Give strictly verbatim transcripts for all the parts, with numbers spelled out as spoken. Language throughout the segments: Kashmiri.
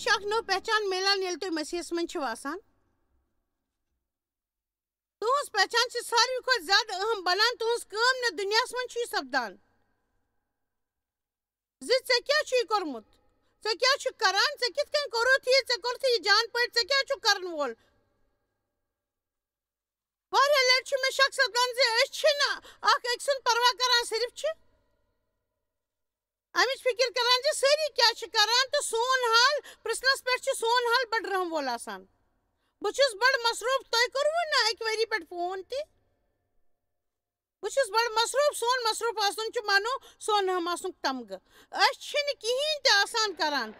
چھِ اکھ نٔو پہچان میلان، ییٚلہِ تُہۍ مسیحس منٛز چھِو آسان۔ تُہنٛز پہچان چھِ ساروی کھۄتہٕ زیادٕ اہم بنان، تُہنٛز کٲم نہٕ دُنیاہس منٛز چھُ یہِ سپدان۔ زِ ژےٚ کیٛاہ چھُے کوٚرمُت؟ ژےٚ کیٛاہ چھُکھ کران؟ ژےٚ کِتھ کٔنۍ کوٚرُتھ یہِ؟ ژےٚ کوٚرُتھ یہِ جان پٲٹھۍ؟ ژےٚ کیٛاہ چھُکھ کرن وول؟ واریاہ لٹہِ چھُ مےٚ شک سپدان زِ أسۍ چھِنہٕ اکھ أکۍ سُنٛد پرواہ کران، صرف چھِ امِچ فکر کران زِ سٲری کیٛاہ چھِ کران تہٕ سون حال پرژھنس پٮ۪ٹھ چھُ سون حال بڑٕ رحم وول آسان۔ بہٕ چھُس بڑٕ مصروف، تۄہہِ کوٚروٕ نہٕ اکہِ ؤری پٮ۪ٹھ فون تہِ؟ بہٕ چھُس بڑٕ مصروف، سون مصروف آسُن چھُ مانو سون ہم آسُن تمغہٕ۔ أسۍ چھِنہٕ کِہیٖنۍ تہِ آسان کران،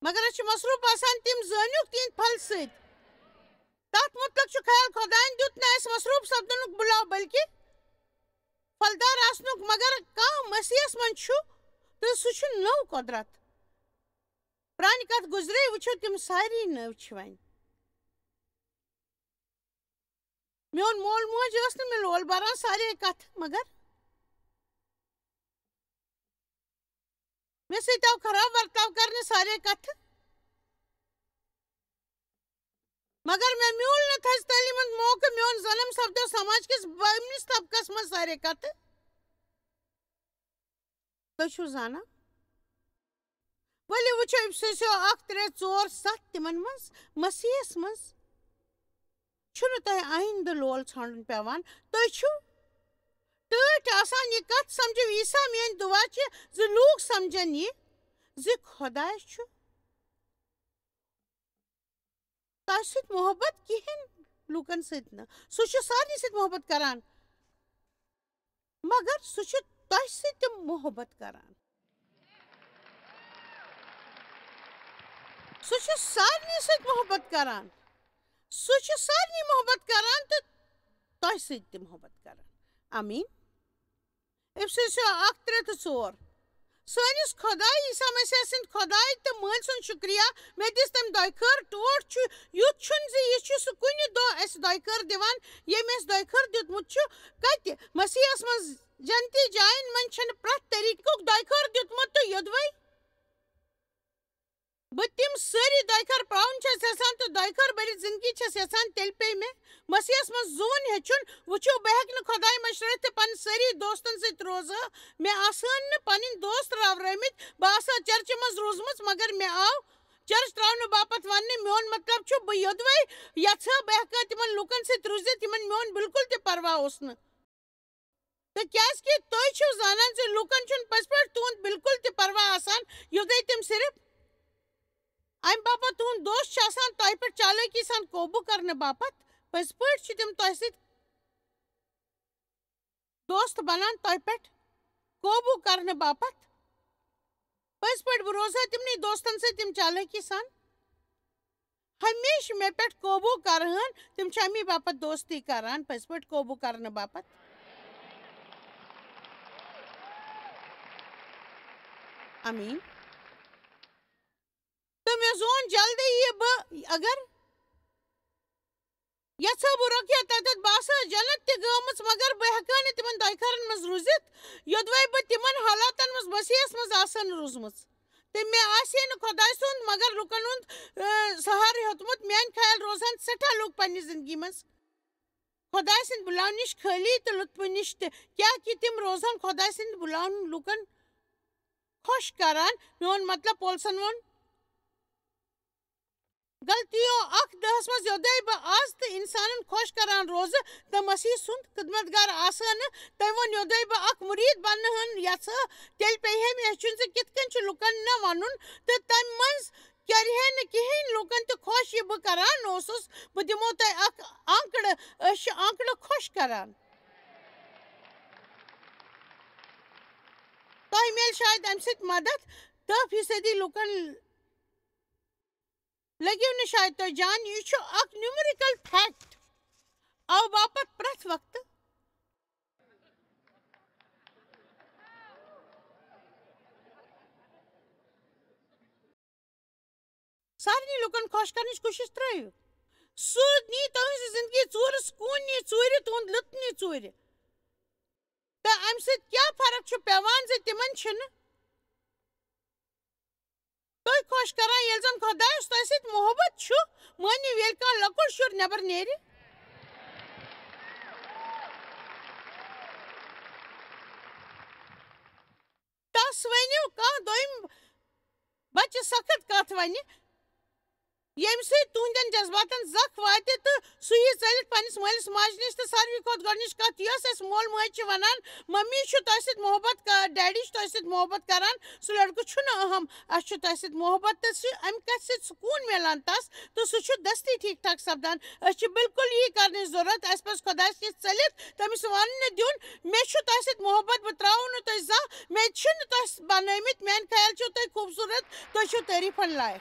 مگر أسۍ چھِ مصروف آسان تِم زٲنیُک تِہنٛدِ پھل سۭتۍ۔ تتھ مُتعلق چھُ خیال خۄدایَن دیُت نہٕ اَسہِ مصروف سپدنُک بُلاو، بلکہِ پھلدار آسنُک، مگر کانٛہہ مسیحس منٛز چھُ تہٕ سُہ چھُ نٔو قۄدرت۔ پرٛانہِ کتھ گُزرے، وٕچھو تِم ساری نٔو چھِ وۄنۍ۔ میون مول موج ٲس نہٕ مےٚ لول بَران سارے کَتھٕ، مگر مےٚ سۭتۍ آو خراب ورتاو کرنہٕ سارے کَتھٕ۔ مگر مےٚ میوٗل نہٕ تھزِ تعلیٖم ہُنٛد موقعہٕ، میون جنم سپدیو سماج کِس بٔمنِس طبقس منٛز سارے کَتھٕ۔ تُہۍ چھِو زانان؟ ؤلِو وٕچھو اِفسوسیو اکھ، ترٛےٚ، ژور، ستھ، تِمن منٛز، مسیحس منٛز چھُنہٕ تۄہہِ آیندٕ لول ژھانڈُن پٮ۪وان۔ تُہۍ چھِو ٹٲٹھۍ آسان۔ یہِ کتھ سمجھِو، عیسیٰ میٲنۍ دُعا چھِ زِ لوٗکھ سمجھن یہِ زِ خۄداے چھُ تۄہہِ سۭتۍ محبت کِہیٖنۍ لوٗکن سۭتۍ نہٕ۔ سُہ چھُ سارنٕے سۭتۍ محبت کران، مگر سُہ چھُ تۄہہِ سۭتۍ تہِ محبت کران۔ سُہ چھُ سارنٕے سۭتۍ محبت کران۔ سُہ چھُ سارنٕے محبت کران تہٕ تۄہہِ سۭتۍ تہِ محبت کران۔ آمیٖن۔ اِفسوسیو اکھ، ترٛےٚ تہٕ ژور۔ سٲنِس خۄداے عیسیٰ مسیح سٕنٛدِ خۄداے تہٕ مٲلۍ سُنٛد شُکریہ، مےٚ دِژ تٔمۍ دۄیہِ خٲر۔ ٹوٹھ چھُ یُتھ چھُنہٕ زِ یہِ چھُ سُہ کُنہِ دۄہ اَسہِ دۄیہِ خٲر دِوان، ییٚمۍ اَسہِ دۄیہِ خٲر دیُتمُت چھُ۔ کتہِ؟ مسیحس منٛز۔ جنتی جاین منٛز چھُنہٕ پرٛٮ۪تھ طریقُک دۄیہِ خٲر دیُتمُت تہٕ یوٚدوَے بہٕ تِم سٲری دۄیہِ خٲر پراوُن چھَس یژھان تہٕ دۄیہِ خٲر بٔرِتھ زندگی چھَس یژھان، تیٚلہِ پیٚیہِ مےٚ مسیحس منٛز زُوُن ہیٚچھُن۔ وٕچھِو، بہٕ ہیٚکہٕ نہٕ خۄداے مٔشرٲوِتھ تہٕ پنٕنۍ سٲری دوستن سۭتۍ روزٕ۔ مےٚ آسہٕ ہن نہٕ پنٕنۍ دوست راورٲومٕتۍ۔ بہٕ آسہٕ ہا چرچہِ منٛز روٗزمٕژ، مگر مےٚ آو چرچ ترٛاونہٕ باپتھ وننہٕ۔ میون مطلب چھُ، بہٕ یوٚدوَے یژھٕ ہا، بہٕ ہیٚکہٕ ہا تِمن لوٗکن سۭتۍ روٗزِتھ، یِمن میون بالکل تہِ پرواہ اوس نہٕ۔ تہٕ کیازِ کہِ تُہۍ چھِو زانان زِ لوٗکن چھُنہٕ پٔزۍ پٲٹھۍ تُہُنٛد بالکل تہِ پرواہ آسان، یوٚدوَے تِم صرف امہِ باپتھ تُہُنٛد دوست چھُ آسان، تۄہہِ پٮ۪ٹھ چالٲکی سان قوبوٗ کرنہٕ باپتھ۔ پٔزۍ پٲٹھۍ چھِ تِم تۄہہِ سۭتۍ دوست بنان، تۄہہِ پٮ۪ٹھ قوبوٗ کرنہٕ باپتھ۔ پٔزۍ پٲٹھۍ، بہٕ روزٕ ہا تِمنٕے دوستن سۭتۍ، تِم چالٲکی سان ہمیشہِ مےٚ پٮ۪ٹھ قوبوٗ کرٕہن، تِم چھِ اَمی باپتھ دوستی کران، پٔزۍ پٲٹھۍ قوبوٗ کرنہٕ باپتھ۔ آمیٖن۔ تہٕ مےٚ زون جلدی یہِ، بہٕ اگر یژھٕ ہا بہٕ رۄخیہ تتٮ۪تھ، بہٕ آسہٕ ہا جنت تہِ گٔمٕژ، مگر بہٕ ہٮ۪کہٕ ہا نہٕ تِمن دۄیہِ خٲرن منٛز روٗزِتھ، یوٚدوَے بہٕ تِمن حالاتن منٛز مسیحس منٛز آسہٕ ہا نہٕ روٗزمٕژ۔ تہٕ مےٚ آسہِ ہے نہٕ خۄداے سُنٛد، مگر لُکن ہُنٛد، آ، سہارٕ ہیوٚتمُت۔ میٛانہِ خیال روزہن سٮ۪ٹھاہ لُکھ پننہِ زندگی منٛز خۄداے سٕنٛدِ بُلاونہٕ نِش خٲلی تہٕ لُطفہٕ نِش تہِ، کیٛاہ کہِ تِم روزہن خۄداے سٕنٛدِ بُلاونہٕ لُکن خۄش کران۔ میون مطلب، پولسن ووٚن، غلطیو اکھ دہس منٛز، یوٚدے بہٕ از تہٕ انسانن خۄش کران روزٕ تہٕ مسیح سُنٛد خدمت گار آسہٕ نہٕ، تٔمۍ ووٚن، یوٚدے بہٕ اکھ مُریٖد بنہٕ ہن یژھٕ، تیٚلہِ پیٚیہِ ہے مےٚ ہیٚچھُن زِ کِتھ کٔنۍ چھُ لُکن نہٕ ونُن تہٕ تمہِ منٛز کرِ ہے نہٕ کِہیٖنۍ لُکن تہِ خۄش یہِ بہٕ کران اوسُس۔ بہٕ دِمو تۄہہِ اکھ آنکڑٕ، أسۍ چھِ آنکڑٕ خۄش کران۔ تۄہہِ میلہِ شاید امہِ سۭتۍ مدد۔ دہ فیصدی لُکن لٔگِو نہٕ شاید تۄہہِ جان، یہِ چھُ اکھ numerical fact۔ او باپتھ پرٛٮ۪تھ وقتہٕ سارنٕے لُکن خۄش کرنٕچ کوٗشِش ترٲیِو۔ سُہ نی تُہنٛزِ زندگی ژوٗرِ، سکوٗن نی ژوٗرِ، تُہُنٛد لُطف نی ژوٗرِ۔ تہٕ امہِ سۭتۍ کیٛاہ فرق چھُ پٮ۪وان زِ تِمن چھِنہٕ تُہۍ خۄش کران، ییٚلہِ زن خۄدایس تۄہہِ سۭتۍ محبت چھُ؟ مٲنِو، ییٚلہِ کانٛہہ لۄکُٹ شُر نٮ۪بر نیرِ، تس ؤنِو، کانٛہہ دوٚیِم بچہِ سخت کتھ ونہِ، ییٚمہِ سۭتۍ تُہنٛدٮ۪ن جذباتن زکھ واتہِ، تہٕ سُہ یی ژٔلِتھ پننِس مٲلِس ماجہِ نِش۔ تہٕ ساروی کھۄتہٕ گۄڈٕنِچ کتھ، یۄس اسہِ مول موج چھِ ونان، ممی چھُ تۄہہِ سۭتۍ محبت ک-، ڈیڈی چھُ تۄہہِ سۭتۍ محبت کران، سُہ لڑکہٕ چھُنہٕ اہم، اسہِ چھُ تۄہہِ سۭتۍ محبت۔ تہٕ سُہ، امہِ کتھِ سۭتۍ سکوٗن میلان تس، تہٕ سُہ چھُ دستی ٹھیٖک ٹھاک سپدان۔ أسۍ چھِ بالکل یی کرنٕچ ضروٗرت، اسہِ پزِ خۄدایس نِش ژٔلِتھ تٔمِس وننہٕ دیُن، مےٚ چھُ تۄہہِ سۭتۍ محبت، بہٕ ترٛاوو نہٕ تۄہہِ زانٛہہ، مےٚ چھِنہٕ تۄہہِ بنٲومٕتۍ، میانہِ خیال چھِو تُہۍ خوٗبصوٗرت، تُہۍ چھِو تعریٖفن لایق۔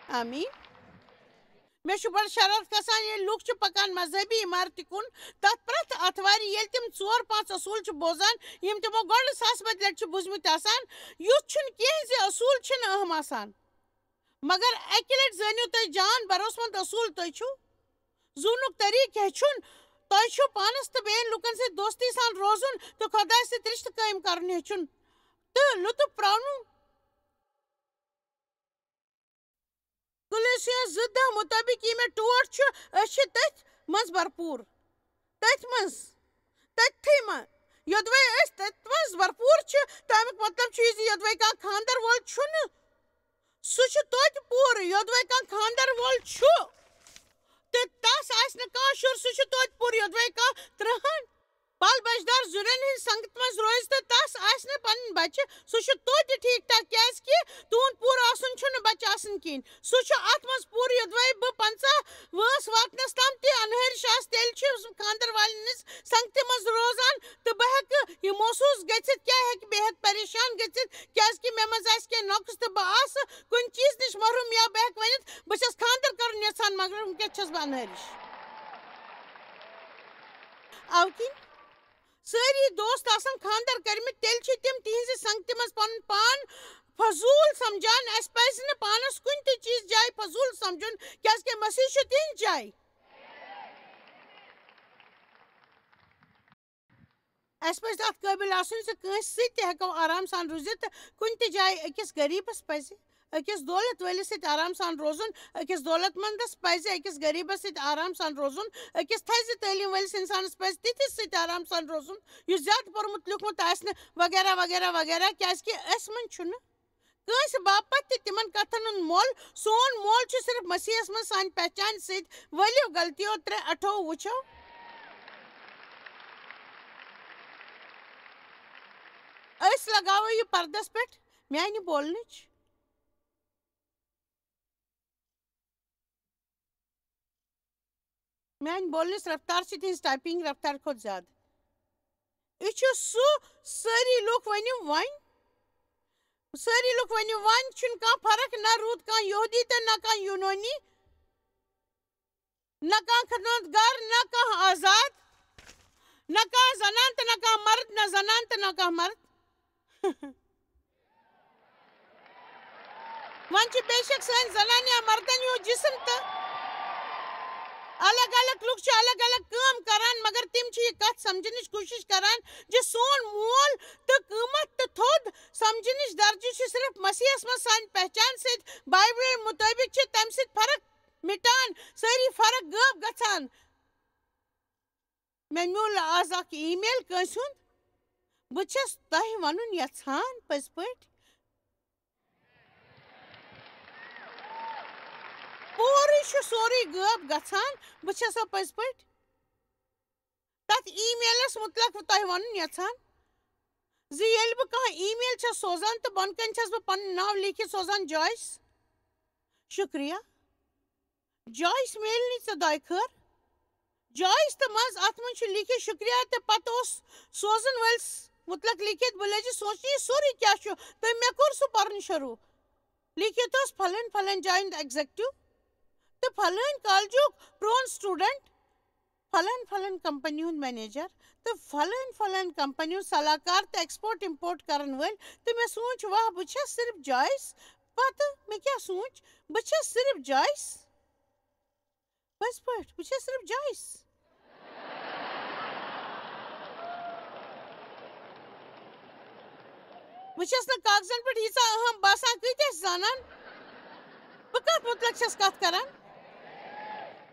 آمیٖن۔ مےٚ چھُ بڑٕ شرارت کھسان، ییٚلہِ لُکھ چھِ پکان مذہبی عمارتہِ کُن، تتھ پرٛٮ۪تھ آتھوارِ، ییٚلہِ تِم ژور پانٛژھ اصوٗل چھِ بوزان، یِم تِمو گۄڈٕ ساسہٕ بٔدۍ لٹہِ چھِ بوٗزمٕتۍ آسان، یُتھ چھُنہٕ کینٛہہ زِ اصوٗل چھِنہٕ اہم آسان۔ مگر اکہِ لٹہِ زٲنِو تُہۍ جان بھروسہٕ مند اصوٗل تُہۍ چھِو۔ زُونُک طریٖقہٕ ہیٚچھُن، تۄہہِ چھُو پانس تہٕ بیٚین لوٗکن سۭتۍ دوستی سان روزُن تہٕ خۄدایہِ سۭتۍ رِشتہٕ قٲیِم کرُن ہیٚچھُن تہٕ لُطُف پراونُن۔ کلوسیس زٕ دَہ مُطٲبِق یہِ مےٚ ٹوٹھ چھُ، أسۍ چھِ تٔتھۍ منٛز بھرپوٗر۔ تٔتھۍ منٛز، تٔتھی منٛز۔ یوٚدوَے أسۍ تٔتھۍ منٛز بھرپوٗر چھِ، تَمیُک مطلب چھُ یہِ زِ یوٚدوَے کانٛہہ خانٛدر وول چھُنہٕ، سُہ چھُ توتہِ پوٗرٕ، یوٚدوَے کانٛہہ خانٛدر وول چھُ۔ تہٕ تَس آسہِ نہٕ کانٛہہ شُر، سُہ چھُ توتہِ پوٗرٕ، یوٚدوَے کانٛہہ ترٕٛہَن بال بچدار زُرٮ۪ن ہٕنٛز سنگت منٛز روزِ تہٕ تَس آسہِ نہٕ پنٕنۍ بچہِ، سُہ چھُ توتہِ ٹھیٖک ٹھاک، کیازِ کہِ تُہُنٛد پوٗرٕ آسُن چھُنہٕ بچہِ آسُن کِہیٖنۍ۔ سُہ چھُ اَتھ منٛز پوٗرٕ، یوٚدوَے بہٕ پنٛژاہ وٲنٛس واتنَس تام تہِ اَنہٲرِش آسہٕ، تیٚلہِ چھِ خانٛدر والٮ۪ن ہٕنٛز سنگتہِ منٛز روزان تہٕ بہٕ ہٮ۪کہٕ یہِ محسوٗس گٔژھِتھ، کیٛاہ ہٮ۪کہِ بہٕ ہٮ۪تھ پریشان گٔژھِتھ، کیازِ کہِ مےٚ منٛز آسہِ کینٛہہ نۄقص تہٕ بہٕ آسہٕ کُنہِ چیٖز نِش محروٗم، یا بہٕ ہٮ۪کہٕ ؤنِتھ، بہٕ چھَس خانٛدر کرُن یژھان، مگر وٕنکٮ۪س چھَس بہٕ اَنہٲرِش۔ اَوٕ کِنۍ سٲری دوست آسن خانٛدر کٔرمٕتۍ، تیٚلہِ چھِ تِم تِہنٛزِ سنگتہِ منٛز پنُن پان فضوٗل سمجھان۔ اَسہِ پَزِ نہٕ پانَس کُنہِ تہِ چیٖز جایہِ فضوٗل سمجھُن، کیازِ کہِ مسیح چھُ تِہنٛز جاے۔ اَسہِ پَزِ اَتھ قٲبِل آسُن زِ کٲنٛسہِ سۭتۍ تہِ ہٮ۪کو آرام سان روٗزِتھ تہٕ کُنہِ تہِ جایہِ أکِس غریٖبَس پَزِ أکِس دولت وٲلِس سۭتۍ آرام سان روزُن، أکِس دولت مندَس پَزِ أکِس غریٖبَس سۭتۍ آرام سان روزُن، أکِس تھزِ تعلیٖم وٲلِس اِنسانَس پَزِ تِتھِس سۭتۍ آرام سان روزُن، یُس زیادٕ پوٚرمُت لیوٗکھمُت آسہِ نہٕ، وغیرہ وغیرہ وغیرہ، کیازِ کہِ اَسہِ منٛز چھُنہٕ کٲنٛسہِ باپتھ تہِ تِمن کتھن ہُنٛد مۄل۔ سون مول چھُ صرف مسیحس منٛز سانہِ پہچانہِ سۭتۍ۔ ؤلِو غلطیو ترٛےٚ اَٹھووُہ وٕچھو۔ أسۍ لگاوو یہِ پردس پٮ۪ٹھ میانہِ بولنٕچ۔ میانہِ بولنٕچ رفتار چھِ تِہنٛز ٹائپنگ رفتار کھۄتہٕ زیادٕ۔ یہِ چھُ سُہ، سٲری لُکھ ؤنِو وۄنۍ۔ سٲری لُکھ ؤنِو، وۄنۍ چھُنہٕ کانٛہہ فرق، نہ روٗد کانٛہہ یہودی تہٕ نہ کانٛہہ یونٲنی، نہ کانٛہہ خدمت گار، نہ کانٛہہ آزاد، نہ کانٛہہ زنان تہٕ نہ کانٛہہ مرد، نہ زنان تہٕ نہ کانٛہہ مرد۔ وۄنۍ چھِ بے شک سٲنۍ زنانہِ یا مردن ہُنٛد جسم تہٕ الگ الگ لُکھ چھِ الگ الگ کٲم کران، مگر تِم چھِ یہِ کتھ سمجھنٕچ کوٗشش کران زِ سون مول تہٕ قۭمتھ تہٕ تھوٚد سمجھنٕچ درجہٕ چھُ صرف مسیحس منٛز سانہِ پہچان سۭتۍ۔ بایبلہِ مُطٲبِق چھِ تمہِ سۭتۍ فرق مٹان، سٲری فرق غٲب گژھان۔ مےٚ میوٗل آز اکھ ای میل کٲنٛسہِ ہُنٛد۔ بہٕ چھَس تۄہہِ وَنُن یَژھان پٔزۍ پٲٹھۍ، پورٕے چھُ سورُے غٲب گژھان۔ بہٕ چھَسو پٔزۍ پٲٹھۍ تَتھ ای میلَس مُتعلِق تۄہہِ وَنُن یَژھان زِ ییٚلہِ بہٕ کانٛہہ ای میل چھَس سوزان تہٕ بۄنہٕ کَنہِ چھَس بہٕ پَنُن ناو لیکھِتھ سوزان، جویِس۔ شُکریہ۔ جویِس میلنٕے ژےٚ دۄیہِ خٲر۔ جویِس تہٕ منٛز اَتھ منٛز چھُ لیٖکھِتھ شُکریہ تہٕ پَتہٕ اوس سوزَن وٲلِس مُتعلِق لیٖکھِتھ، بہٕ لٔجِس سونٛچنہِ، یہِ سورُے کیٛاہ چھُ؟ تہٕ مےٚ کوٚر سُہ پَرُن شروٗع۔ لیٖکھِتھ اوس فَلٲنۍ فَلٲنۍ جایہِ ہُنٛد ایگزیکٹو تہٕ فَلٲنۍ کالجُک پرون سٹوڈنٹ، فَلٲنۍ فَلٲنۍ کمپنی ہُنٛد مینیجر تہٕ فَلٲنۍ فَلٲنۍ کمپنی ہُنٛد صلاح کار تہٕ ایکسپورٹ امپورٹ کرن وٲلۍ۔ تہٕ مےٚ سونٛچ، واہ، بہٕ چھَس صرف جویِس۔ پَتہٕ مےٚ کیٛاہ سونٛچ؟ بہٕ چھَس صرف جویِس۔ پٔزۍ پٲٹھۍ، بہٕ چھَس صرف جویِس۔ بہٕ چھَس نہٕ کاغذن پٮ۪ٹھ ییٖژاہ اہم باسان، کۭتیٛاہ چھِ زانان؟ بہٕ کَتھ مُتعلِق چھَس کَتھ کران؟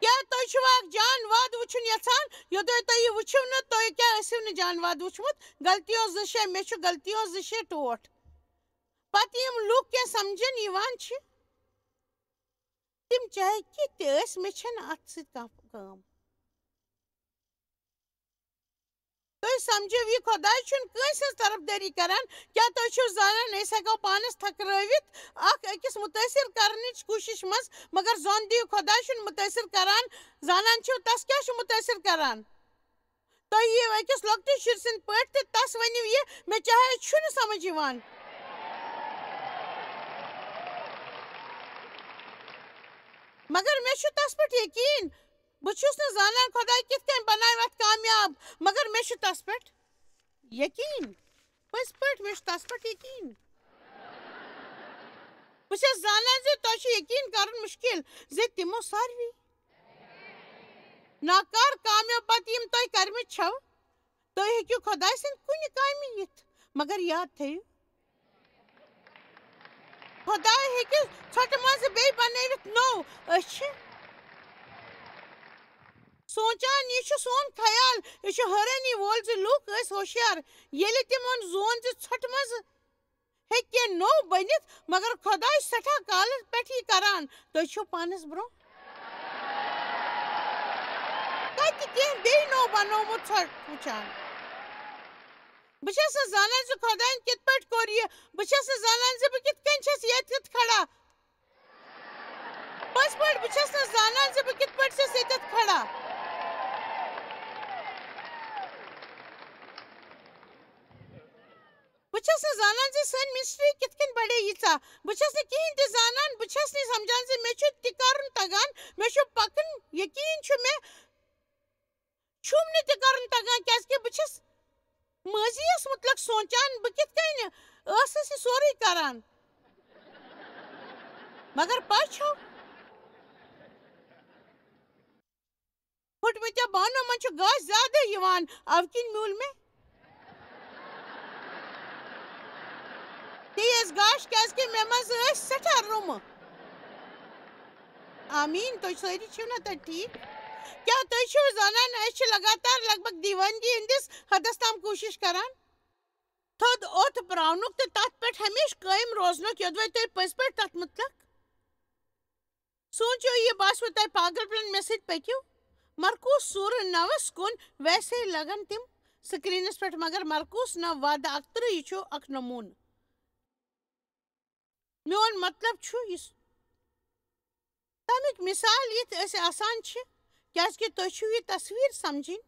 کیٛاہ تُہۍ چھِوا اکھ جان واد وٕچھُن یَژھان، یوٚدوَے تُہۍ یہِ وٕچھِو نہٕ، تُہۍ کیٛاہ ٲسِو نہٕ جان واد وٕچھمُت؟ غلطیوں زٕ شےٚ، مےٚ چھُ غلطیوں زٕ شےٚ ٹوٹھ۔ پَتہٕ یِم لُکھ کینٛہہ سَمجھن یِوان چھِ، تِم چاہے کِتھ تہِ ٲسۍ، مےٚ چھَنہٕ اَتھ سۭتۍ کانٛہہ کٲم۔ تُہۍ سمجھِو، یہِ خۄداے چھُنہٕ کٲنٛسہِ ہٕنٛز طرفدٲری کران۔ کیٛاہ تُہۍ چھِو زانان، أسۍ ہٮ۪کو پانس تھکرٲوِتھ اکھ أکِس مُتٲثر کرنٕچ کوٗشش منٛز، مگر زن دِیِو، خۄداے چھُنہٕ مُتٲثر کران۔ زانان چھِو، تس کیٛاہ چھُ مُتٲثر کران؟ تُہۍ یِیِو أکِس لۄکٹِس شُرۍ سٕنٛدۍ پٲٹھۍ تہٕ تس ؤنِو یہِ، مےٚ چاہے چھُنہٕ سمجھ یِوان، مگر مےٚ چھُ تس پٮ۪ٹھ یقین۔ بہٕ چھُس نہٕ زانان خۄداے کِتھ کٔنۍ بناوِ اتھ کامیاب، مگر مےٚ چھُ تس پٮ۪ٹھ یقین۔ پٔزۍ پٲٹھۍ، مےٚ چھُ تس پٮ۪ٹھ یقین۔ بہٕ چھَس زانان زِ تۄہہِ چھُ یقین کرُن مُشکِل زِ تِمو ساروی ناکار کامیو پتہٕ یِم تۄہہِ کرمٕتۍ چھَو، تُہۍ ہیٚکِو خۄداے سٕنٛدِ کُنہِ کامہِ یِتھ، مگر یاد تھٲیِو، خۄداے ہیٚکہِ ژھۄٹہٕ منٛزٕ بیٚیہِ بنٲوِتھ نوٚو۔ أسۍ چھِ سونٛچان، یہِ چھُ سون خیال، یہِ چھُ حٲرٲنی وول زِ لوٗکھ ٲسۍ ہوشیار، ییٚلہِ تِمن زون زِ ژھۄٹہٕ منٛزٕ ہیٚکہِ کینٛہہ نوٚو بٔنِتھ، مگر خۄداے سٮ۪ٹھاہ کالہٕ پٮ۪ٹھ یہِ کران۔ تُہۍ چھِو پانس برٛونٛہہ کتہِ کینٛہہ بیٚیہِ نوٚو بنوومُت ژھۄ-، وٕچھان؟ بہٕ چھَس نہٕ زانان زِ خۄدایَن کِتھ پٲٹھۍ کوٚر یہِ۔ بہٕ چھَس نہٕ زانان زِ بہٕ کِتھ کٔنۍ چھَس ییٚتٮ۪تھ کھڑا۔ پٔزۍ پٲٹھۍ، بہٕ چھَس نہٕ زانان زِ بہٕ کِتھ پٲٹھۍ چھَس ییٚتٮ۪تھ کھڑا۔ بہٕ چھَس نہٕ زانان زِ سٲنۍ ministry کِتھ کٔنۍ بڑے ییٖژاہ۔ بہٕ چھَس نہٕ کِہیٖنۍ تہِ زانان۔ بہٕ چھَس نہٕ سمجھان زِ مےٚ چھُ تہِ کرُن تَگان۔ مےٚ چھُ پَکُن۔ یقیٖن چھُ مےٚ چھُم نہٕ تہِ کرُن تَگان، کیٛازِ کہِ بہٕ چھَس ماضی یَس مُتعلِق سونٛچان، بہٕ کِتھ کٔنۍ ٲسٕس یہِ سورُے کران۔ مگر پَے چھو، پھُٹمٕتیو بانو منٛز چھُ گاش زیادٕ یِوان، اَوٕ کِنۍ میوٗل مےٚ تیز گاش، کیٛازِ کہِ مےٚ منٛز ٲسۍ سٮ۪ٹھاہ روٗمہٕ۔ آمیٖن۔ تُہۍ سٲری چھِو نا تَتہِ ٹھیٖک؟ کیٛاہ تُہۍ چھِو زانان، أسۍ چھِ لگاتار لگ بگ دیوانگی ہٕنٛدِس حدس تام کوٗشِش کران؟ تھوٚد اوٚت پراونُک تہٕ تَتھ پٮ۪ٹھ ہمیشہٕ قٲیِم روزنُک، یوٚدوَے تُہۍ پٔزۍ پٲٹھۍ تَتھ مُتعلق سونٛچِو، یہِ باسِوٕ تۄہہِ پاگل پلن، مےٚ سۭتۍ پٔکِو۔ مرقس سورہ نَوَس کُن۔ ویسے لگن تِم سکرینس پٮ۪ٹھ، مگر مرقس نَو وعدٕ اَکترٕہ، یہِ چھُ اکھ نموٗنہٕ۔ میون مطلب چھُ یہِ س-، تَمیُک مثال یِتھ أسۍ آسان چھِ، کیٛازِ کہِ تۄہہِ چھِو یہِ تصویر سمجھٕنۍ۔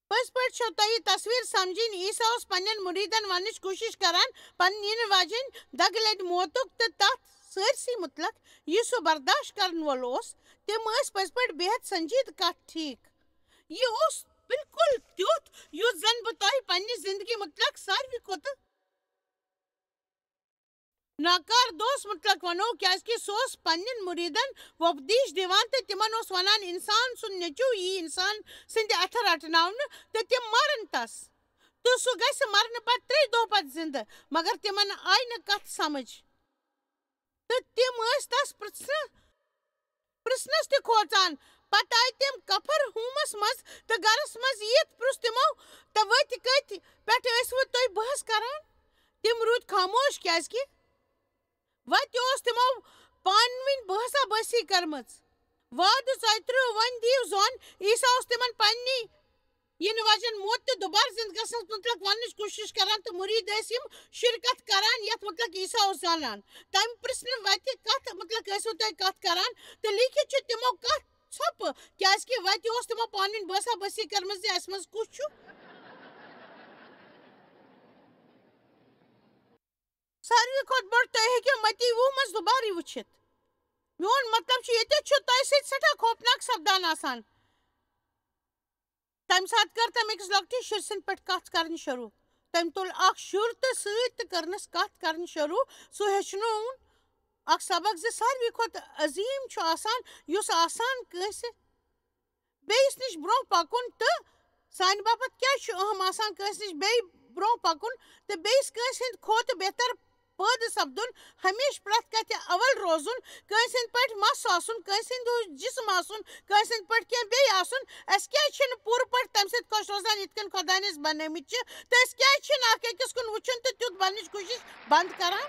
پٔزۍ پٲٹھۍ چھو تۄہہِ یہِ تصویر سمجھٕنۍ، عیسیٰ اوس پننٮ۪ن مُریٖدن وننٕچ کوٗشِش کران، پنٕنۍ یِنہٕ واجیٚنۍ دگہٕ لدِ موتُک تہٕ تتھ سٲرسٕے مُتعلق، یہِ سُہ برداشت کرن وول اوس۔ تِم ٲسۍ پٔزۍ پٲٹھۍ بے حد سنجیدٕ کتھ ٹھیٖک۔ یہِ اوس بالکل تیُتھ، یُتھ زن بہٕ تۄہہِ پننہِ زندگی مُتعلق ساروی کھۄتہٕ ناکار دوست مُتعلق ونو، کیازِ کہِ سُہ اوس پننٮ۪ن مُریٖدن وۄپدیش دِوان تہٕ تِمن اوس ونان، انسان سُنٛد نیٚچو یی انسان سٕنٛدِ اتھٕ رٹناونہٕ تہٕ تِم مارن تس، تہٕ سُہ گژھِ مرنہٕ پتہٕ ترٛیٚیہِ دۄہ پتہٕ زندٕ۔ مگر تِمن آیہِ نہٕ کتھ سمجھ، تہٕ تِم ٲسۍ تس پرژھنہٕ پرژھنس تہِ کھوژان۔ پتہٕ آیہِ تِم کفر ہومس منٛز تہٕ گرس منٛز یِتھ پرژھ تِمو، تہٕ وتہِ کتہِ پٮ۪ٹھ ٲسوٕ تُہۍ بحث کران؟ تِم روٗدۍ خاموش، کیازِ کہِ وتہِ اوس تِمو پانہٕ ؤنۍ بحثا بحثی کٔرمٕژ۔ وعدٕ ژۄیہِ ترٕٛہ، وۄنۍ دِیِو زون۔ عیسیٰ اوس تِمن پننہِ یِنہٕ واجٮ۪ن موت تہٕ دوبارٕ زِندٕ گژھنس مُتعلق وننٕچ کوٗشِش کران، تہٕ مُریٖد ٲسۍ یِم شرکت کران، یتھ مُتعلق عیسیٰ اوس زانان۔ تٔمۍ پرژھ نہٕ، وتہِ کتھ مُتعلق ٲسوٕ تُہۍ کتھ کران؟ تہٕ لیٖکھِتھ چھُ تِمو کتھ ژھۄپہٕ، کیازِ کہِ وتہِ اوس تِمو پانہٕ ؤنۍ بٲسا بٲسی کٔرمٕژ زِ اسہِ منٛز کُس چھُ۔ ساروی کھۄتہٕ بوٚڑ، تُہۍ ہیٚکِو متی وُہ منٛز دُبارٕ وٕچھِتھ۔ میون مطلب چھُ، ییٚتٮ۪تھ چھُ تۄہہِ سۭتۍ سٮ۪ٹھاہ خوفناک سپدان آسان۔ تَمہِ ساتہٕ کٔر تٔمۍ أکِس لۄکٹِس شُرۍ سٕنٛدِ پٲٹھۍ کَتھ کَرٕنۍ شروٗع۔ تٔمۍ تُل اکھ شُر تہٕ سۭتۍ تہٕ کٔرنَس کَتھ کَرٕنۍ شروٗع۔ سُہ ہیٚچھنووُن اکھ سبق زِ ساروی کھۄتہٕ عظیٖم چھُ آسان، یُس آسان کٲنٛسہِ بیٚیِس نِش برٛونٛہہ پَکُن تہٕ سانہِ باپتھ کیٛاہ چھُ اہم آسان کٲنٛسہِ نِش بیٚیہِ برٛونٛہہ پکُن تہٕ بیٚیِس کٲنٛسہِ ہٕنٛدِ کھۄتہٕ بہتر پٲدٕ سپدُن، ہمیشہٕ پرٛٮ۪تھ کتھِ اول روزُن، کٲنٛسہِ ہٕنٛدۍ پٲٹھۍ مس آسُن، کٲنٛسہِ ہٕنٛدِ ہیوٗ جسم آسُن، کٲنٛسہِ ہٕنٛدۍ پٲٹھۍ کینٛہہ بیٚیہِ آسُن؟ اَسہِ کیٛازِ چھِنہٕ پوٗرٕ پٲٹھۍ تَمہِ سۭتۍ خۄش روزان یِتھ کٔنۍ خۄداین أسۍ بنٲومٕتۍ چھِ؟ تہٕ أسۍ کیٛازِ چھِنہٕ اکھ أکِس کُن وٕچھُن تہٕ تیُتھ بننٕچ کوٗشِش بنٛد کران؟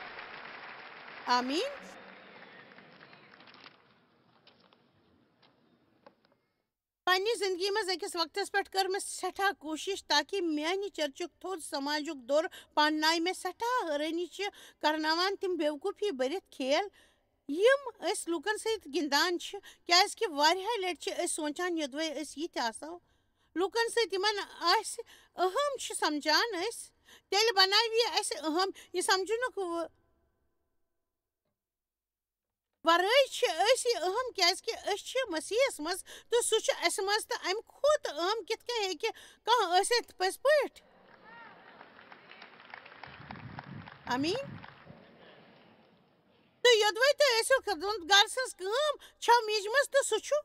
آمیٖن۔ پننہِ زندگی منٛز أکِس وقتس پٮ۪ٹھ کٔر مےٚ سٮ۪ٹھاہ کوٗشِش تاکہِ میانہِ چرچُک تھوٚد سماجُک دوٚر پاننایہِ مےٚ سٮ۪ٹھاہ حٲرٲنی چھِ کرناوان تِم بیوقوٗفی بٔرِتھ کھیل، یِم أسۍ لوٗکن سۭتۍ گِنٛدان چھِ، کیازِ کہِ واریاہہِ لٹہِ چھِ أسۍ سونٛچان یوٚدوَے أسۍ یِتھۍ آسو، لوٗکن سۭتۍ یِمن آسہِ اہم چھِ سمجھان أسۍ، تیٚلہِ بناوِ یہِ اَسہِ اہم۔ یہِ سمجھنُک و-، ورٲے چھِ أسۍ یہِ اہم، کیازِ کہِ أسۍ چھِ مسیحس منٛز تہٕ سُہ چھُ اَسہِ منٛز، تہٕ اَمہِ کھۄتہٕ اہم کِتھ کٔنۍ ہیٚکہِ کانٛہہ ٲسِتھ پٔزۍ پٲٹھۍ؟ آمیٖن۔ تہٕ یوٚدوَے تُہۍ ٲسِو خدمت گار سٕنٛز کٲم چھو میٖجمٕژ تہٕ سُہ چھُ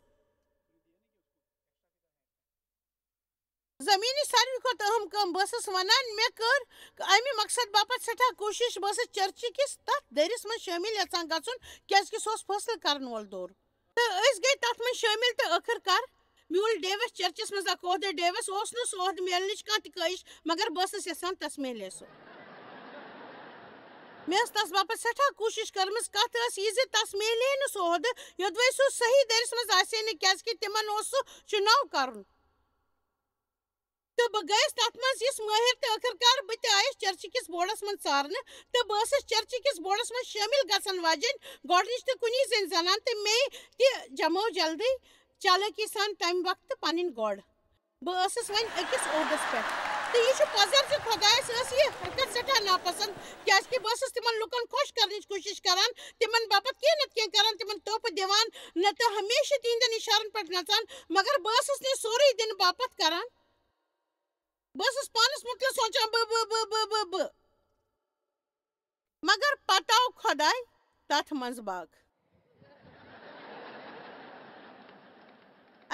زٔمیٖنٕچ ساروی کھۄتہٕ اہم کٲم۔ بہٕ ٲسٕس وَنان، مےٚ کٔر اَمہِ مقصد باپتھ سٮ۪ٹھاہ کوٗشِش۔ بہٕ ٲسٕس چرچہِ کِس تَتھ دٔرِس منٛز شٲمِل یَژھان گژھُن، کیٛازِکہِ سُہ اوس فٲصلہٕ کَرَن وول دور۔ تہٕ أسۍ گٔے تَتھ منٛز شٲمِل، تہٕ ٲخٕر کار میوٗل ڈیوِس چرچَس منٛز اَکھ عہدٕ۔ ڈیوِس اوس نہٕ سُہ عہدٕ میلنٕچ کانٛہہ تہِ خٲہِش، مگر بہٕ ٲسٕس یَژھان تَس میلہِ سُہ۔ مےٚ ٲس تَس باپتھ سٮ۪ٹھاہ کوٗشِش کٔرمٕژ۔ کَتھ ٲس یہِ زِ تَس میلہِ ہے نہٕ سُہ عہدٕ، یوٚدوَے سُہ صحیح دٔرِس منٛز آسہِ ہے نہٕ، کیٛازِکہِ تِمَن اوس سُہ چُناو کَرُن۔ تہٕ بہٕ گٔیَس تَتھ منٛز یِژھ مٲہِر، تہٕ ٲخٕر کار بہٕ تہِ آیَس چرچہِ کِس بورڈَس منٛز ژارنہٕ، تہٕ بہٕ ٲسٕس چرچہِ کِس بورڈَس منٛز شٲمِل گژھن واجٮ۪ن گۄڈٕنِچ تہٕ کُنی زٔنۍ زنان، تہٕ مے تہِ جمٲو جلدی چالٲکی سان تَمہِ وقتہٕ پَنٕنۍ گۄڈ۔ بہٕ ٲسٕس وۄنۍ أکِس عہدَس پٮ۪ٹھ، تہٕ یہِ چھُ پَزر زِ خۄدایَس ٲس یہِ حرکت سٮ۪ٹھاہ ناپسنٛد، کیٛازِکہِ بہٕ ٲسٕس تِمَن لُکَن خۄش کَرنٕچ کوٗشِش کَران، تِمَن باپَتھ کینٛہہ نَتہٕ کینٛہہ کَران، تِمَن تحفہٕ دِوان، نَتہٕ ہمیشہٕ تِہِنٛدٮ۪ن اِشارَن پٮ۪ٹھ نَژان، مگر بہٕ ٲسٕس نہٕ یہِ سورُے دِنہٕ باپَتھ کَران۔ بہٕ ٲسٕس پانَس مُتعلِق سونٛچان، بہٕ، بہٕ، بہٕ، بہٕ، بہٕ، بہٕ۔ مگر پتہٕ آو خۄداے تَتھ منٛز باگ۔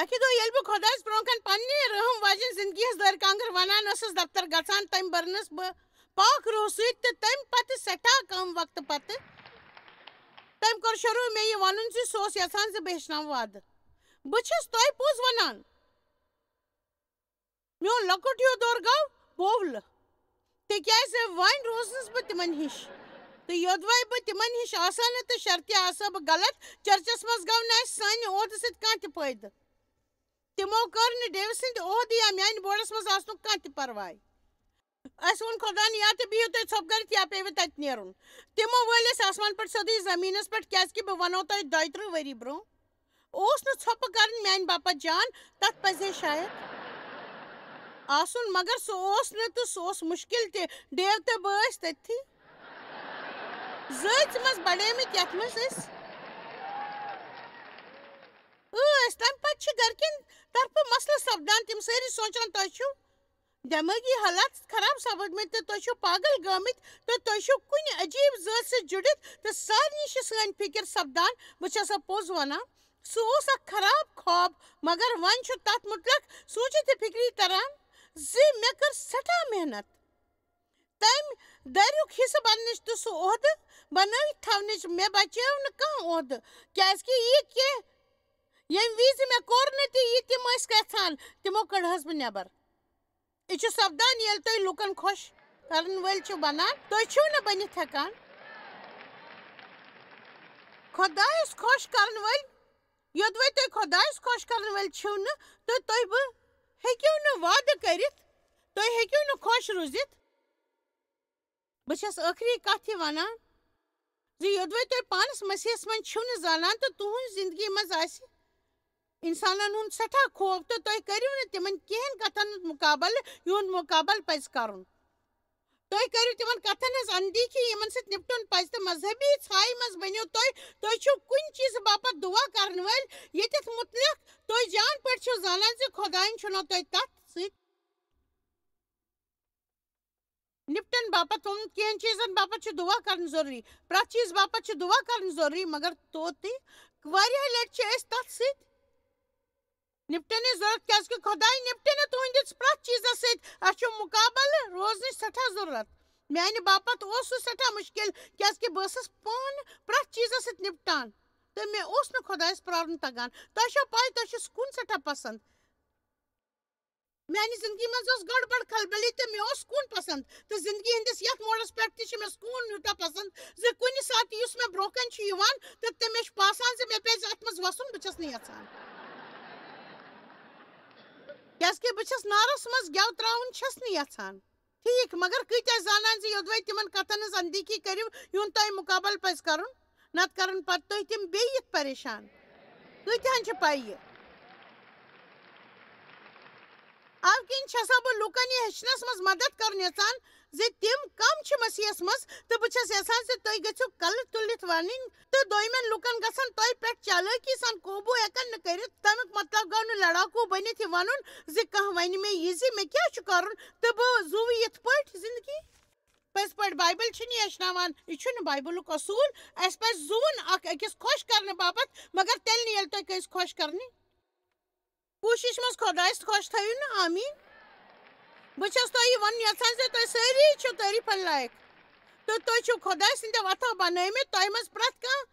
اَکہِ دۄہ ییٚلہِ بہٕ خۄدایَس برٛونٛہہ کَنہِ پنٛنہِ رحم واجٮ۪ن زِندگی ہٕنٛز دٲرۍ کانٛگٕر وَنان ٲسٕس دفتر گژھان، تٔمۍ بٔرنَس بہٕ پاک روح سۭتۍ، تہٕ تَمہِ پتہٕ سٮ۪ٹھاہ کم وقتہٕ پتہٕ تٔمۍ کوٚر شروٗع مےٚ یہِ وَنُن زِ سُہ اوس یَژھان زِ بہٕ ہیٚچھناوٕ وادٕ۔ بہٕ چھَس تۄہہِ پوٚز وَنان، میون لۄکُٹ ہیوٗ دور گوٚو بولہٕ، تِکیٛازِ وۄنۍ روٗزنَس بہٕ تِمَن ہِش۔ تہٕ یوٚدوَے بہٕ تِمَن ہِش آسہٕ نہٕ تہٕ شرطہِ آسہٕ بہٕ غلط، چرچَس منٛز گوٚو نہٕ اَسہِ سانہِ عہدٕ سۭتۍ کانٛہہ تہِ فٲیدٕ۔ تِمو کٔر نہٕ ڈیوِ سٕنٛدِ عہدٕ یا میٛانہِ بورڈَس منٛز آسنُک کانٛہہ تہِ پرواے۔ اَسہِ ووٚن خۄدایَن، یا تہِ بِہِو تُہۍ ژھۄپہٕ کٔرِتھ یا پیٚیہِ تۄہہِ تَتہِ نیرُن۔ تِمو وٲلۍ اَسہِ آسمان پٮ۪ٹھ سیوٚدُے زٔمیٖنَس پٮ۪ٹھ، کیٛازِکہِ بہٕ وَنو تۄہہِ دۄیہِ تٕرٛہ ؤری برٛونٛہہ۔ اوس نہٕ ژھۄپہٕ کرٕنۍ میانہِ باپتھ جان، تتھ پزِ ہے شاید آسُن، مگر سُہ اوس نہٕ تہٕ سُہ اوس مُشکِل تہِ۔ ڈیو تہٕ بہٕ ٲسۍ تٔتھی۔ زٲژ منٛز بڑیمٕتۍ یتھ منٛز أسۍ ٲسۍ۔ تمہِ پتہٕ چھِ گرِکٮ۪ن طرفہٕ مسلہٕ سپدان، تِم سٲری سونٛچان، تۄہہِ چھُو دٮ۪مٲغی حالات خراب سپٕدمٕتۍ تہٕ تُہۍ چھِو پاگل گٲمٕتۍ تہٕ تُہۍ چھِو کُنہِ عجیٖب ذٲژ سۭتۍ جُڑِتھ تہٕ سارنٕے چھِ سٲنۍ فِکِر سپدان۔ بہٕ چھَسا پوٚز وَنان؟ سُہ اوس اکھ خراب خواب، مگر وۄنۍ چھُ تَتھ مُتلق سوٗنٛچِتھ تہٕ فِکری تران زِ مےٚ کٔر سٮ۪ٹھاہ محنت۔ تَمہِ دَریُک حصہٕ بننٕچ تہٕ سُہ عہدٕ بنٲوِتھ تھاونٕچ مےٚ بچیو نہٕ کانٛہہ عہدٕ، کیٛازِکہِ یہِ کینٛہہ ییٚمہِ وِزِ مےٚ کوٚر نہٕ تہِ یہِ تِم ٲسۍ یژھان، تِمو کٔڑہَس بہٕ نٮ۪بر۔ یہِ چھُ سپدان، ییٚلہِ تُہۍ لُکن خۄش کرن وٲلۍ چھِو بنان، تُہۍ چھِو نہٕ بٔنِتھ ہٮ۪کان۔ خۄدایس خۄش کرن وٲلۍ، یوٚدوَے تُہۍ خۄدایس خۄش کرن وٲلۍ چھِو نہٕ، تہٕ تُہۍ بہٕ ہیٚکِو نہٕ وعدٕ کٔرِتھ، تُہۍ ہیٚکِو نہٕ خۄش روٗزِتھ۔ بہٕ چھَس ٲخری کتھ یہِ ونان زِ یوٚدوَے تُہۍ پانس مسیحس منٛز چھِو نہٕ زانان تہٕ تُہنٛز زندگی منٛز آسہِ انسانن ہُنٛد سٮ۪ٹھاہ خوف، تہٕ تُہۍ کٔرِو نہٕ تِمن کینٛہن کتھن ہُنٛد مقابلہٕ، یِہُنٛد مقابلہٕ پزِ کرُن۔ تُہۍ کٔرِو تِمن کتھن ہٕنٛز اندیٖکھی، یِمن سۭتۍ نِپٹُن پزِ، تہٕ مذہبی ژھایہِ منٛز بٔنِو تُہۍ۔ تُہۍ چھِو کُنہِ چیٖزٕ باپتھ دُعا کرن وٲلۍ، ییٚتٮ۪تھ مُتعلق تُہۍ جان پٲٹھۍ چھِو زانان زِ خۄدایَن چھُنو تۄہہِ تتھ سۭتۍ نِپٹن باپتھ ووٚنمُت، کینٛہن چیٖزن باپتھ چھِ دُعا کرٕنۍ ضروٗری، پرٛٮ۪تھ چیٖز باپتھ چھِ دُعا کرٕنۍ ضروٗری، مگر توتہِ واریاہ لٹہِ چھِ أسۍ تتھ سۭتۍ نِپٹنٕچ ضروٗرت، کیٛازِ کہِ خۄداے نِپٹہِ نہٕ تُہٕنٛدِس پرٛٮ۪تھ چیٖزس سۭتۍ۔ اَسہِ چھُ مُقابلہٕ روزنٕچ سٮ۪ٹھاہ ضروٗرت۔ میٛانہِ باپتھ اوس سُہ سٮ۪ٹھاہ مُشکِل، کیٛازِ کہِ بہٕ ٲسٕس پانہٕ پرٛٮ۪تھ چیٖزس سۭتۍ نِپٹان، تہٕ مےٚ اوس نہٕ خۄدایس پرٛارُن تگان۔ تۄہہِ چھو پَے، تۄہہِ چھُ سکوٗن سٮ۪ٹھاہ پسنٛد۔ میٛانہِ زندگی منٛز ٲس گڑبڑ کھلبلی، تہٕ مےٚ اوس سکوٗن پسنٛد۔ تہٕ زندگی ہٕنٛدِس یتھ موڑس پٮ۪ٹھ تہِ چھُ مےٚ سکوٗن یوٗتاہ پسنٛد زِ کُنہِ ساتہٕ یُس مےٚ برٛونٛہہ کنہِ چھُ یِوان، تہٕ تہٕ مےٚ چھُ باسان زِ مےٚ پزِ اتھ منٛز وسُن، بہٕ چھَس نہٕ یژھان۔ کیٛازِ کہِ بہٕ چھَس نارس منٛز گٮ۪و ترٛاوُن چھَس نہٕ یژھان۔ ٹھیٖک، مگر کۭتیٛاہ زانان زِ یوٚدوَے تِمن کتھن ہٕنٛز اندیٖکی کٔرِو، یِہُنٛد تۄہہِ مُقابلہٕ پزِ کرُن، نتہٕ کرن پتہٕ تُہۍ تِم بیٚیہِ یِتھ پریشان؟ کۭتیٛاہن چھِ پَے یہِ؟ اَوٕ کِنۍ چھَسا بہٕ لوٗکن یہِ ہیٚچھنس منٛز مدد کرُن یژھان زِ تِم کم چھِ مسیحس منٛز، تہٕ بہٕ چھَس یژھان زِ تُہۍ گٔژھِو کلہٕ تُلِتھ ونٕنۍ، تہٕ دوٚیمٮ۪ن لوٗکن گژھن تۄہہِ پٮ۪ٹھ چالٲکی سان قوبوٗ ہٮ۪کن نہٕ کٔرِتھ۔ تَمیُک مطلب گوٚو نہٕ لڑاکوٗ بٔنِتھ یہِ وَنُن زِ کانٛہہ وَنہِ مےٚ یہِ زِ مےٚ کیٛاہ چھُ کَرُن تہٕ بہٕ زُوٕ یِتھ پٲٹھۍ زِندگی۔ پٔزۍ پٲٹھۍ بایبل چھُنہٕ یہِ ہیٚچھناوان، یہِ چھُنہٕ بایبلُک اصوٗل۔ اَسہِ پَزِ زُوُن اکھ أکِس خۄش کرنہٕ باپتھ، مگر تیٚلہِ نہٕ ییٚلہِ تُہۍ کٲنٛسہِ خۄش کرنٕچ کوٗشِش منٛز خۄدایَس خۄش تھٲیِو نہٕ۔ آمیٖن۔ بہٕ چھَس تۄہہِ یہِ وَنُن یَژھان زِ تُہۍ سٲری چھِو تعریٖفَن لایق تہٕ تُہۍ چھِو خۄداے سٕنٛدِ وَتھو بَنٲومٕتۍ۔ تۄہہِ منٛز پرٛٮ۪تھ کانٛہہ،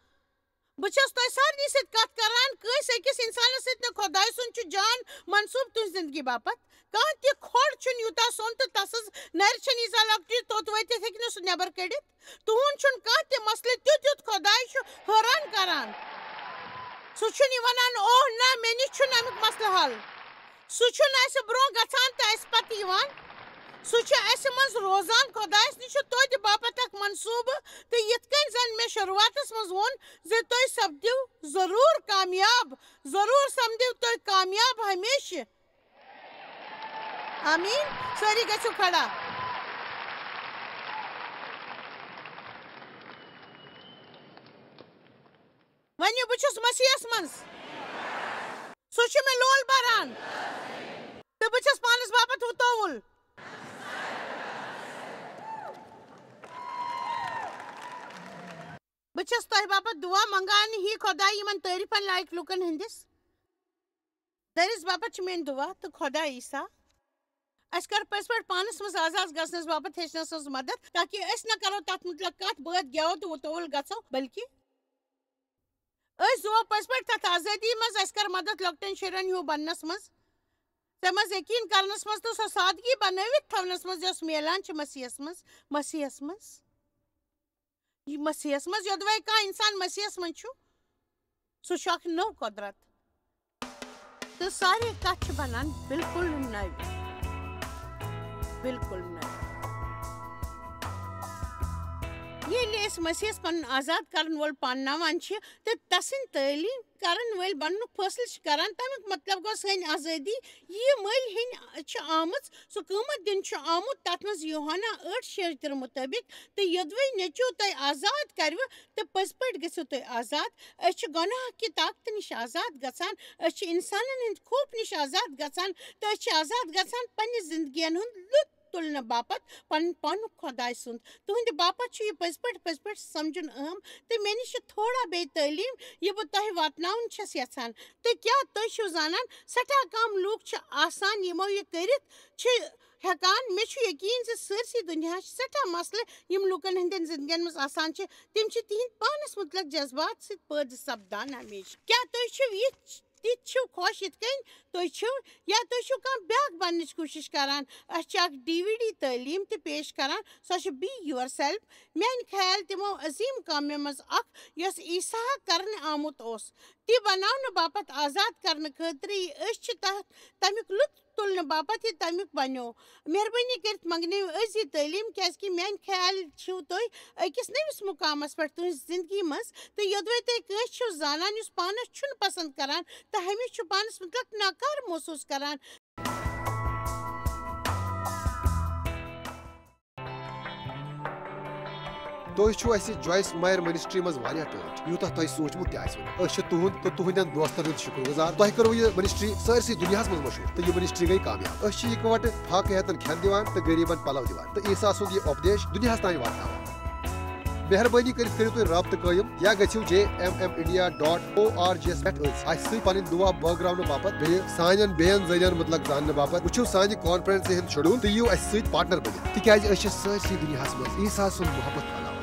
بہٕ چھَس تۄہہِ سارنٕے سۭتۍ کَتھ کَران، کٲنٛسہِ أکِس اِنسانَس سۭتۍ نہٕ، خۄداے سُنٛد چھُ جان منصوٗب تُہٕنٛزِ زِندگی باپَتھ۔ کانٛہہ تہِ کھۄڈ چھُنہٕ یوٗتاہ سرٛوٚن تہٕ تَسٕز نَرِ چھَنہٕ ییٖژاہ لۄکٹہِ توٚت وٲتِتھ ہیٚکہِ نہٕ سُہ نٮ۪بَر کٔڑِتھ۔ تُہُنٛد چھُنہٕ کانٛہہ تہِ مسلہٕ تیُتھ، یُتھ خۄداے چھُ حٲران کران۔ سُہ چھُنہٕ یہِ وَنان، "اوہ نہ، مےٚ نِش چھُنہٕ اَمیُک مسلہٕ حل۔" سُہ چھُنہٕ اَسہِ برٛونٛہہ گژھان تہٕ اَسہِ پتہٕ یِوان۔ سُہ چھُ اَسہِ منٛز روزان۔ خۄدایَس نِش چھُ توتہِ باپتھ اکھ منصوٗبہٕ، تہٕ یِتھ کٔنۍ زَن مےٚ شروٗعاتَس منٛز ووٚن زِ تُہۍ سپدِو ضروٗر کامیاب، ضروٗر سپدِو تُہۍ کامیاب ہمیشہِ۔ آمیٖن۔ سٲری گٔژھِو کھڑا۔ ؤنِو، بہٕ چھُس مسیحس منٛز۔ سُہ چھُ مےٚ لول بران۔ تہٕ بہٕ چھَس پانَس باپتھ وُتووُل۔ بہٕ چھَس تۄہہِ باپتھ دُعا منٛگان، ہی خۄداے، یِمن تعریٖفن لایق لوٗکن ہٕنٛدِس دٔرِس باپتھ چھِ میٲنۍ دُعا تہٕ خۄداے عیسیٰ، اَسہِ کر پٔزۍ پٲٹھۍ پانَس منٛز آزاد گژھنَس باپتھ ہیٚچھنَس منٛز مدد، تاکہِ أسۍ نہ کرو تَتھ مُتعلق کَتھ بٲتھ گٮ۪وو تہٕ وُتووُل گژھو، بلکہِ أسۍ زُوو پٔزۍ پٲٹھۍ تَتھ آزٲدی منٛز۔ اَسہِ کر مدد لۄکٹٮ۪ن شُرٮ۪ن ہیوٗ بننَس منٛز، ژےٚ منٛز یقیٖن کرنَس منٛز تہٕ سۄ سادگی بنٲوِتھ تھاونَس منٛز، یۄس میلان چھِ مسیحَس منٛز، مسیحَس منٛز۔ یہِ مسیحس منٛز یوٚدوَے کانٛہہ انسان مسیحس منٛز چھُ، سُہ چھُ اکھ نٔو قۄدرت۔ تہٕ سارے کتھ چھِ بنان بالکل نٔو۔ بالکل نٔو۔ ییٚلہِ أسۍ مسیحس پنُن آزاد کرن وول پانناوان چھِ تہٕ تسٕنٛدۍ تعلیٖم کرن وٲلۍ بننُک فٲصلہٕ چھِ کران، تمیُک مطلب گوٚو سٲنۍ آزٲدی، یہِ مٔلۍ ہیٚنۍ چھِ آمٕژ، سُہ قۭمتھ دِنہٕ چھُ آمُت، تتھ منٛز یوحنا ٲٹھ شیٚیہِ ترٕہ مُطٲبق، تہٕ یوٚدوَے نیٚچوٗ تۄہہِ آزاد کرِوٕ، تہٕ پٔزۍ پٲٹھۍ گٔژھِو تُہۍ آزاد۔ أسۍ چھِ گۄناہ کہِ طاقتہٕ نِش آزاد گژھان، أسۍ چھِ انسانن ہٕنٛدِ خوفہٕ نِش آزاد گژھان، تہٕ أسۍ چھِ آزاد گژھان پننہِ زندگین ہُنٛد لُطف تُلنہٕ باپتھ پنُن پانُک خۄداے سُنٛد۔ تُہنٛدِ باپتھ چھُ یہِ پٔزۍ پٲٹھۍ، پٔزۍ پٲٹھۍ سمجھُن اہم، تہٕ مےٚ نِش چھِ تھوڑا بیٚیہِ تعلیٖم، یہِ بہٕ تۄہہِ واتناوُن چھَس یژھان۔ تہٕ کیٛاہ تُہۍ چھِو زانان، سٮ۪ٹھاہ کم لوٗکھ چھِ آسان، یِمو یہِ کٔرِتھ چھِ ہٮ۪کان۔ مےٚ چھُ یقیٖن زِ سٲرسٕے دُنیاہَس چھِ سٮ۪ٹھاہ مسلہٕ، یِم لوٗکَن ہٕنٛدٮ۪ن زِندگیَن منٛز آسان چھِ۔ تِم چھِ تِہِنٛدۍ پانَس مُتعلِق جذبات سۭتۍ پٲدٕ سپدان ہمیشہِ۔ کیٛاہ تُہۍ چھِو یِتھۍ، تِتھۍ چھِو خۄش یِتھ کٔنۍ تُہۍ چھِو؟ یا تُہۍ چھِو کانٛہہ بیٛاکھ بننٕچ کوٗشِش کران؟ اَسہِ چھِ اکھ D V D تعلیٖم تہِ پیش کران، سۄ چھِ Be Yourself۔ میٛانہِ خیال تِمو عظیٖم کامیو منٛز اکھ، یۄس عیسیٰ کرنہٕ آمُت اوس، تہِ بناونہٕ باپتھ آزاد کرنہٕ خٲطرٕ۔ یہِ أسۍ چھِ تَتھ، تَمیُک لُطف تُلنہٕ باپتھ یہِ تَمیُک بنیو۔ مہربٲنی کٔرِتھ منٛگنٲیِو أزی تعلیٖم، کیٛازِ کہِ میٛانہِ خیال چھِو تُہۍ أکِس نٔوِس مُقامَس پٮ۪ٹھ تُہٕنٛزِ زِندگی منٛز۔ تہٕ یوٚدوَے تُہۍ کٲنٛسہِ چھِو زانان یُس پانَس چھُنہٕ پسنٛد کران تہٕ ہمیشہِ چھُ پانَس مُتعلق ناکار محسوٗس کران۔ تُہۍ چھِو اَسہِ Joyce Meyer Ministry منٛز واریاہ ٹٲٹھۍ، یوٗتاہ تۄہہِ سوٗنٛچمُت تہِ آسہِ نہٕ۔ أسۍ چھِ تُہُنٛد تہٕ تُہٕنٛدٮ۪ن دوستن ہُنٛد شُکر گُزار۔ تۄہہِ کٔروٕ یہِ ministry سٲرسٕے دُنیاہَس منٛز مشہوٗر تہٕ یہِ ministry گٔے کامیاب۔ أسۍ چھِ اِکہٕ وٹہٕ فاقہٕ ہیتن کھٮ۪ن دِوان تہٕ غریٖبن پلو دِوان تہٕ عیسیٰ سُنٛد یہِ اُپدیش دُنیاہَس تام واتناوان۔ مہربٲنی کٔرِتھ کٔرِو تُہۍ رابطہٕ قٲیِم یا گٔژھِو J M M India dot org یَس پٮ۪ٹھ أسۍ اَسہِ سۭتۍ پنٕنۍ دُعا بٲگراونہٕ باپتھ، بیٚیہِ سانٮ۪ن بیٚین ذٔریعن مُتعلق زاننہٕ باپتھ۔ وٕچھِو سانہِ کانفرنسہِ ہُنٛد schedule تہٕ یِیِو اَسہِ سۭتۍ پارٹنر بٔنِتھ، تِکیازِ أسۍ چھِ سٲرسٕے دُنیاہَس منٛز عیسیٰ سُنٛد محبت پھٔہلاوان۔